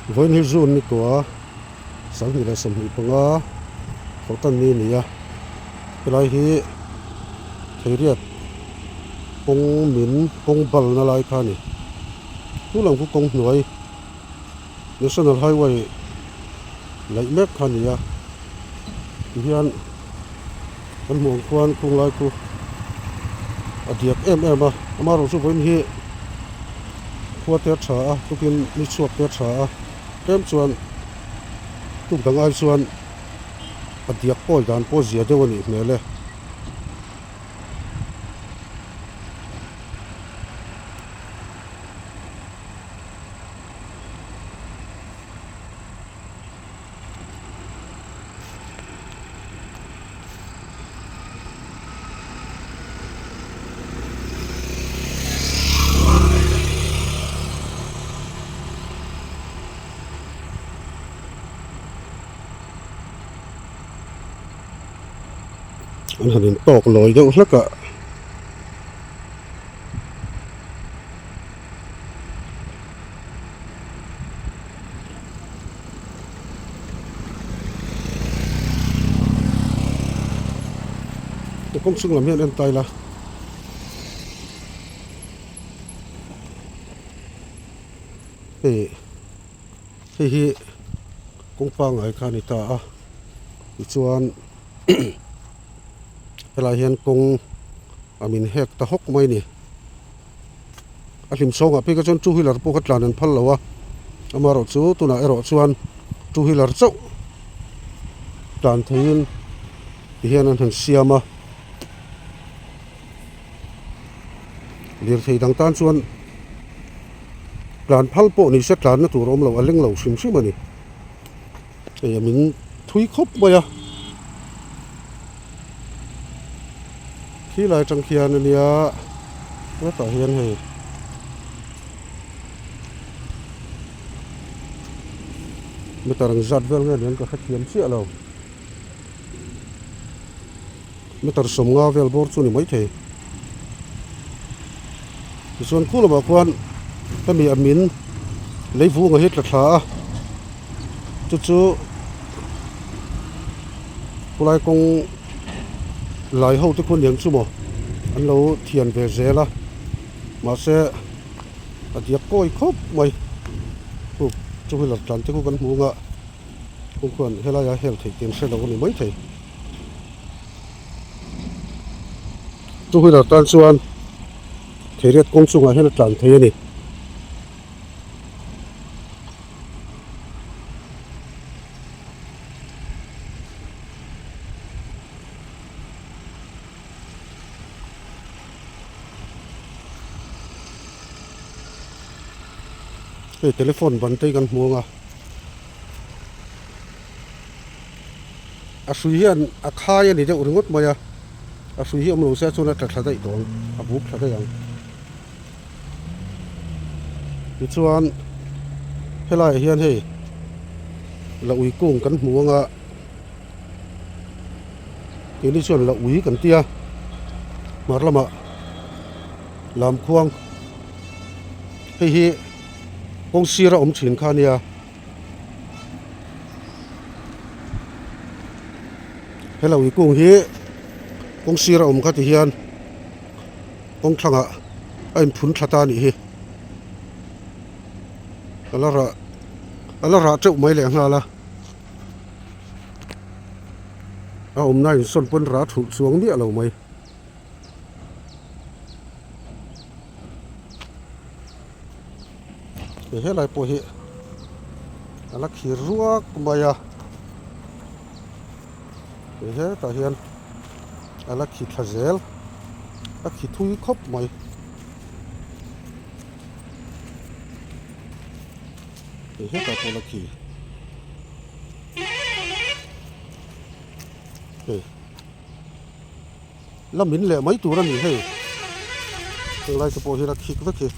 Vawiin hi June ni tua 2025 thawhtan ni a ni a, helai hi Theiriat kawng min kawng balna lai kha a ni. Chu lam khu kawng hnuai National Highway laih mek kha a ni a, tihian kan hmuh ang khuan khung lai khu a diak em em a, amaherawhchu vawiin hi khua te a tha a tukin ni chhuak te a tha a tlem chuan tuk dang ai chuan a diak pawi dan pawh zia deuh a nih hmel e. An han intawk lawi deuh hlek a. Kawng chung lam hian en ta ila hei hei hi kawng pangngai kha a ni ta a tichuan helai hian kawng a min hek ta hawk mai a ni. A hlim chhawngah phei kha chuan two wheeler pawh kha tlan an phal lo a, amaherawh chu tunah erawh chuan two wheeler chauh tlan theiin tihian an han siam a, lirthei dang tan chuan tlan phal pawh ni se tlanna tur a awm lo a leng lo hrim hrim a ni, hei a min thui khawp mai a, khi lai atang khian a nia hetah hian hei meter ang zat vel nge nen ka hrethiam chiah lo meter sawmnga vel bawr chu a ni maithei tichuan khu lamah khuan hemi a min leivunga hi tla thla a chu chu khulai kawng lai ho te khu aniang chu maw an lo thian ve zel a mahse a diak kawi khawp mai khu two wheeler tlan te khu kan hmu ang a khu khuan helai a hel theih tih an hre lo a ni maithei. Two wheeler tan chuan theiriat kawng chungah hian a tlan thei a ni. Hei telephone ban te hi kan hmu ang a. A hrui hian a khai a ni deuh ringawt mai a, a hrui hi awm lo se chuan a tla thla daih tawh ang, a buk thla daih ang. Tichuan helaiah hian hei la ui kung kan hmu ang a, keini chuan la ui kan ti a, hmar lamah lamkhuang hei hi kawng sira awm thin kha a nia. Hello i kung hi kawng sir a awm kha ti hian kawng thlangah a inphun thla ta a nih hi a la rah a la rah teuh mai leh nghal a a awmna insawn pawn rah thulh chuang miah lo mai. Helai pawh hi a la khir ruak mai a hetah hian a la khi thla zel a khi thui khawp mai. Hetah pawh a la khi hei. La min leh mai tur a ni hei henglai te pawh hi la khik vek hi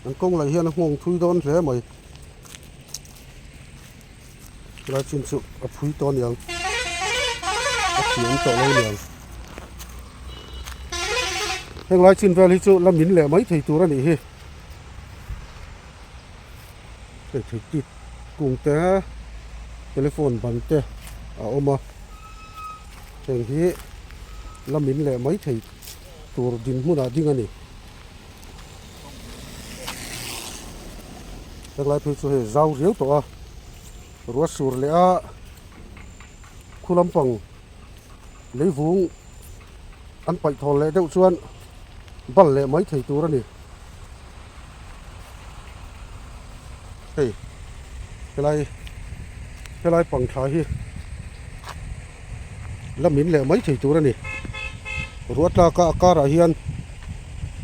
an kawng laih hian a nghawng thui dawn hle mai helai chin chu a phui tawh a niang a thiam tawh lo a niang. Heng lai chin vel hi chu la min leh mai thei tur a nih hi. Hei thei tit kung te telephone ban te a awm a heng hi la min leh mai thei tur dinhmunah ding a ni. Heng lai phei chu hei zau riau tawh a ruah sur leh a khu lampang leivung an paih thawl leh deuh chuan bal leh mai thei tur a ni. Hei helai helai pang thla hi la min leh mai thei tur a ni. Ruah tlaka a karah hian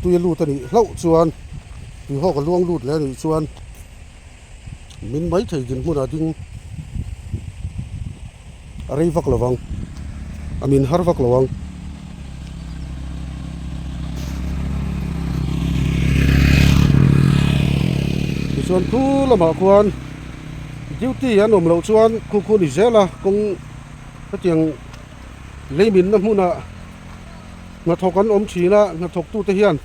tui a lut a nih hlauh chuan tui hawk a luang lut leh a nih chuan min mai thei dinhmunah ding a rei vak lo vang a min har vak lo ang. Tichuan thu lamah khuan duty an awm loh chuan khu khu ni zel a kawng hetiang lei minna hmunah hnathawk an awm thin a hnathawk tute hian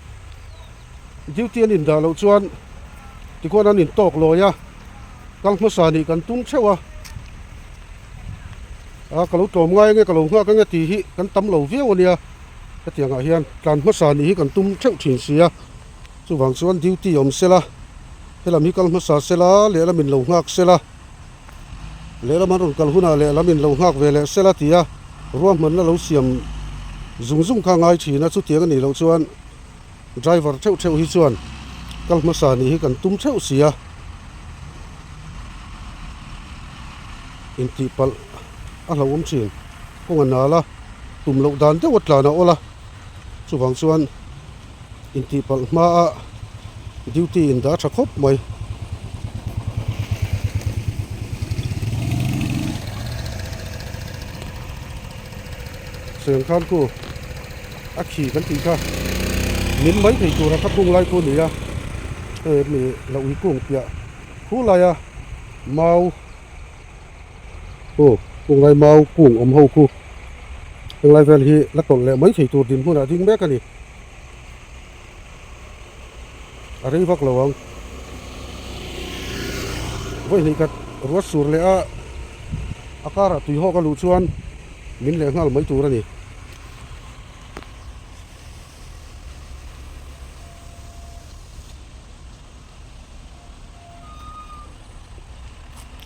duty an indah loh chuan tikhuan an intawk lawi a kal hmasa nih kan tum theuh a a ka lo tlawm ngai ange ka lo nghak ange tih hi kan tam lo viau ania hetiang ah hian tlan hmasa nih hi kan tum theuh thin si a chuvang chuan duty awm sela helam hi kal hmasa sela lehlam in lo nghak sela lehlam an rawn kal hunah lehlam in lo nghak ve leh sela tia ruahmanna lo siam zung zung kha ngai thin a chutiang anih loh chuan Driver theuh theuh hi chuan kal hmasa nih hi kan tum theuh si a, intih palh a hlauhawm thin. Kawng a nal a, tum loh dan deuh a tlan a awl a, chuvang chuan intih palh hmaa duty in dah tha khawp mai. Sengkhan khu. A khi kan tih kha min mai thei tura kha kung lai khu a ni a hei mi loh hi kung piah khu laia mau aw kung lai mau kung awm ho khu henglai vel hi la tawlh leh mai thei tur dinhmunah ding mek a ni a rei vak lo ang vawi hnih khat ruat sur leh a a karah tui hawk a luh chuan min leh nghal mai tur a ni.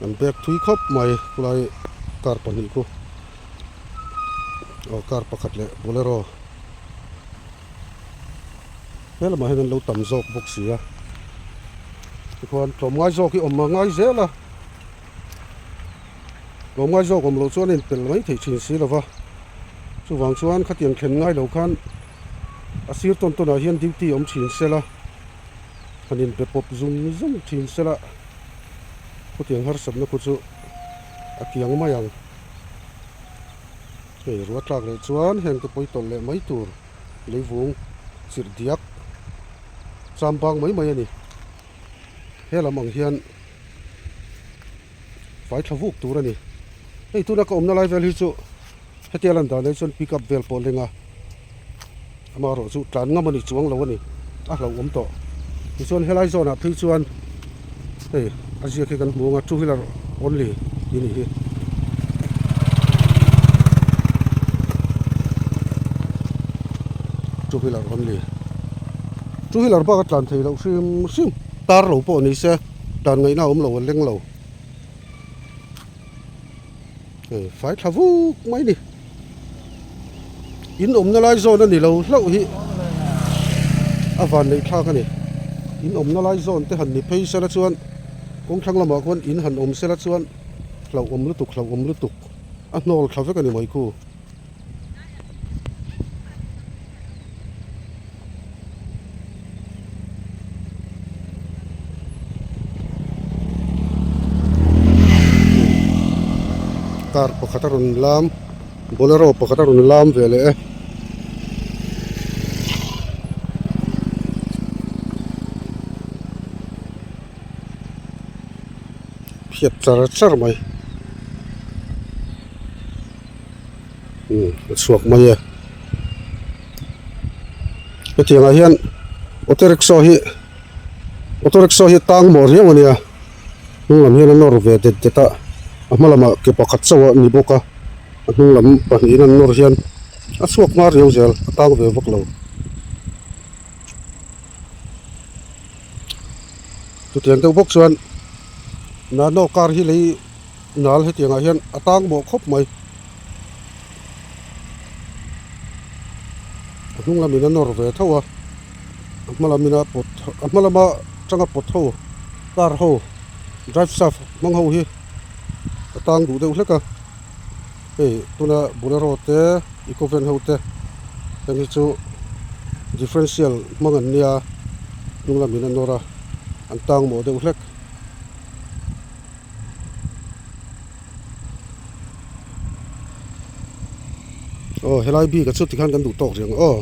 An bag thui khawp mai khulai car pahnih khu aw car pakhat leh bolero he lamah hian an lo tam zawk bawk si a tikhuan tlawmngai zawk hi awm a ngai zel a. Tlawmngai zawk awm loh chuan a inpelh mai theih thin si lova, chuvang chuan khatiang thlen ngai lo khan a sir tawn tawnah hian duty awm thin sela, han inbe pawp zung zung thin sela khutiang harsatna khu chu a kiang mai ang. Hei ruah tlak leh chuan heng te pawi tawlh leh mai tur leivung chirh diak cham bang mai mai a ni. He lam ang hian fai thla vuk tur a ni. Hei tuna ka awmna lai vel hi chu hetia lan dan ah hi chuan pick up vel pawh a leng a, amaherawh chu tlan ngam a ni chuang lo a ni, a hlauhawm tawh. Tichuan helai zawn ah phei chuan hei a ziak hi kan hmu ang a two wheeler only tih a nih hi. Two wheeler only two wheeler bak a tlan thei loh hrim hrim tar lo pawh ni se tlan ngaihna a awm lo a leng lo hei fai thla vuk mai ni in awmna lai zawn a ni lo hlauh hi a van neih thlak a ni in awmna lai zawn te han ni phei sela chuan kawng thlang lamah khuan in han awm sela chuan hlauhawm lutuk hlauhawm lutuk a hnawl thla vek a ni mai khu. Car pakhat a rawn lam bolero pakhat a rawn lam ve leh e. Phiat char char mai. Umm a chhuak mai e. Hetiangah hian auto rickshaw hi auto rickshaw hi tang mawh riau a nia hnung lam hian a nawr ve det det a a hma lamah ke pakhat chauh a ni bawk a a hnung lam pahnihin an nawr hian a chhuak hma riau zel a tang ve vak lo. Chutiang deuh bawk chuan nano car hi lei nal hetiangah hian a tang mawh khawp mai. A hnung lamin a nawr ve tho a a hma lamin a pawt a hma lama tanga pawt ho car ho drive shaft hmang ho hi a tang duh deuh hlek a hei tuna bolero te eco van ho te heng hi chu differential hmang an nia hnung lamin a nawr a an tang mawh deuh hlek. Aw helai bik a chu tikhan kan duh tawk rih ang aw.